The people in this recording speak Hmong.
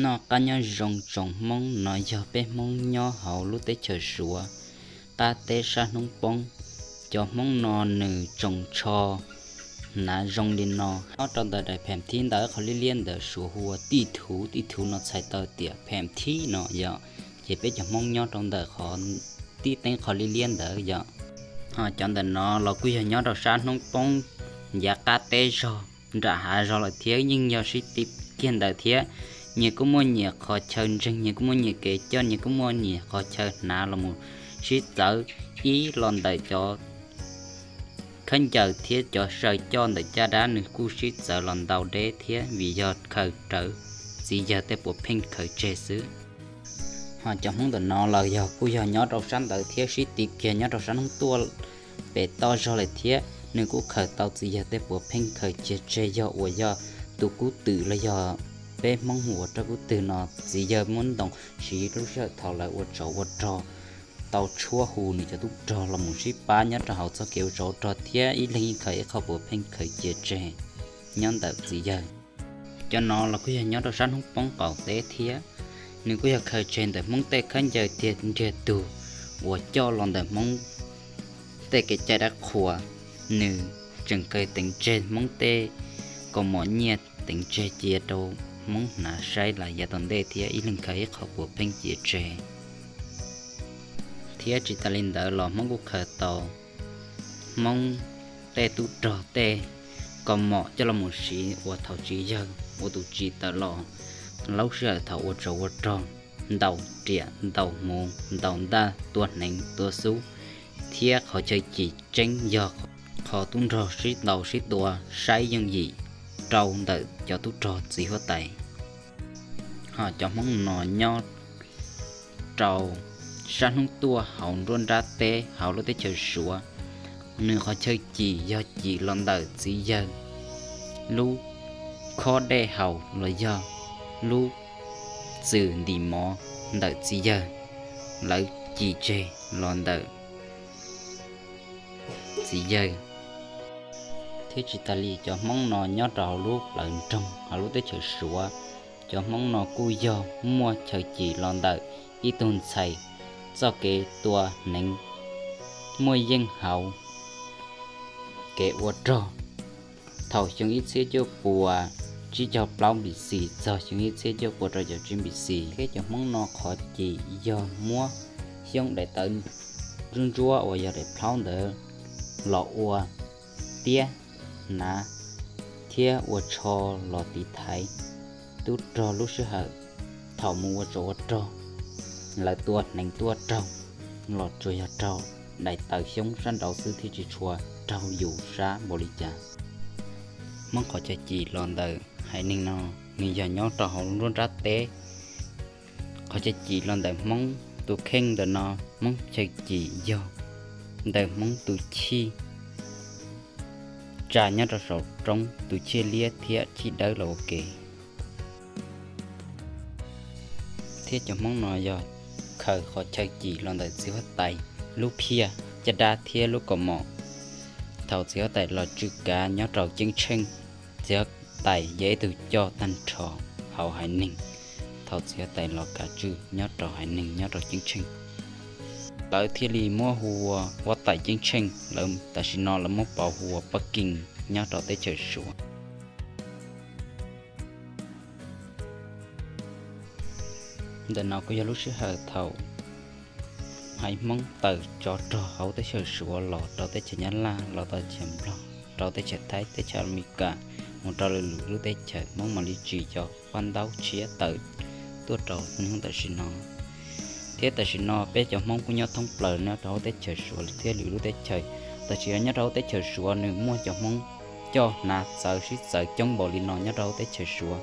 Noj qab nyob zoo tsoom Hmoob, no yog peb Hmoob nyob hauv lub teb chaws Suav, qab teb sab hnub poob. Cov Hmoob no nws tsoos tsho hnav zoo li no. Nyob rau ntawm daim phem thib ntawd qhov liab liab ntawd Suav hu ua tij thuv, tij thuv no txhais tau tias phem thib no yom. Ces peb cov Hmoob nyob rau ntawm qhov tib teeb qhov liab liab ntawd yom. Ho cov ntawm no los kuj yog nyob rau sab hnub poob yav qab teb zog nram hav zog lawm thiab, yeej yog sib tiv kiag ntawd thiab. Nyias kuj muaj nyias qhov chaw ntseeg, nyias kuj muaj nyias kev coj, nyias kuj muaj nyias qhov chaw hnav los mus sib txawv ib los ntawm cov khaub ncaws thiab cov saw coj ntawm caj dab nws kuj sib txawv los ntau deb thiab vim yog khaws rawv txiv yawg tej puav pheej khaws tseg xwb. Ho cov Hmoob ntawm no los yog kuj yog nyob rau sab ntawd thiab sib tiv kiag nyob rau sab hnub tuaj pem toj zog lawm thiab, nws kuj khaws tau txiv yawg tej puav pheej khaws cia tseg, yog uas yog tus kub twm los yog peb Hmoob hu ua rab kub twm no, txiv yawg muab ntoo siv lub sij hawm thaum lawv ua tsov ua rog tau tshuab hu nws cov tub rog los mus sib pab nyob rau hauv txoj kev ua tsov ua rog thiab ib leeg yeej khaws ib qho puav pheej khaws cia tseg nyob ntawm txiv yawg. Cov no los kuj yog nyob rau sab hnub poob qaum teb thiab, nws kuj yog khaws tseg ntawm Hmoob tej khaub ncaws tiag nriag tug uas coj los ntawm Hmoob tej kev cai dab qhuas, nws tseem khaws teev tseg Hmoob tej kaus mom nyiaj teev tseg cia rau Hmoob hnav saib lawm yav tom ntej thiab ib leeg khaws ib qho puav pheej cia tseg. Thiab tsis tas li ntawd los Hmoob kuj khaws tau Hmoob tej tub rog tej kaus mom coj los mus siv uas thaum txiv yawg ua tus tsim tawm los lub sij hawm thaum ua tsov ua rog, ntaus riam ntaus hmuv ntaus ntaj tua hneev tua xub, thiab qhov chaw cim tseeb yog qhov tub rog sib ntaus sib tua saib yooj yim rau ntawm cov tub rog txiv huab tais. Ho cov Hmoob no nyob rau sab hnub tuaj hauv nruab nrab teb hauv lub teb chaws Suav, nws qhov chaw cim yog cim los ntawm txiv yawg lub khob dej haus los yog lub txwm ntim mov ntawm txiv yawg, lawv cim tseg los ntawm txiv yawg. Thiab tsis tas li cov Hmoob no nyob rau hauv lub plawv nroog hauv lub teb chaws Suav, cov Hmoob no kuj yog muaj chaw cim los ntawm ib tug ntxhais txoj kev tua hneev muaj yeej hauv kev ua rog. Thaum xyoo ib txhiab cuaj puas tsib caug plaub B C txog xyoo ib txhiab cuaj puas rau caum tsib B C, thiab cov Hmoob no qhov cim yog muab xyoob daim tawv ntsuab ntsuab uas yog daim plhaub ntawd los ua tiab hnav thiab ua tsho los tiv thaiv tub rog lub sij hawm thaum mus ua tsov ua rog. Lawv tua hneev tuaj raug los tsuas yog raug daim tawv xyoob sab nraud xwb thiab tsis tshua raug yus sab npaum li cas. Hmoob qhov chaw cim los ntawm haiv neeg no, nws yog nyob rau hauv nruab nrab teb. Qhov chaw cim los ntawm Hmoob tus kheej ntawm no, Hmoob chaw cim yog ntawm Hmoob tus chij tsa nyob rau saum roob, tus chij liab thiab chij dawb los ua ke. Thiab cov Hmoob no yog khaws qhov chaw cim los ntawm txiv huab tais lub phiaj, caj dab thiab lub kaus mom thaum txiv huab tais los tswj kav nyob rau ceeb tsheej. Txiv huab tais yog ib tug coj tag nrho hauv haiv neeg thaum txiv huab tais los kav tswj nyob rau haiv neeg nyob rau ceeb tsheej. Lawv thiaj li muab hu ua huab tais ceeb tsheej, lawv tam sim no lawv muab pauv hu ua Pab Keej nyob rau teb chaws Suav. Ntawm no kuj yog lub sij hawm thaum haiv Hmoob tawm tsov rog hauv teb chaws Suav los rau teb chaws Nyab Laj, los tau teb chaws Nplog, rau teb chaws Thaib, teb chaws Amelikas, mus rau lwm lub teb chaws, Hmoob mam li tsim cov paj ntaub tshiab tawm tuaj rau hnub tam sim no. Thiab tam sim no peb cov Hmoob kuj nyob thoob plaws nyob rau hauv teb chaws Suav thiab lwm lub teb chaws. Tam sim no nyob rau hauv teb chaws Suav nws muaj cov Hmoob coj hnav txawv sib txawv coob npaum li no nyob rau hauv teb chaws Suav.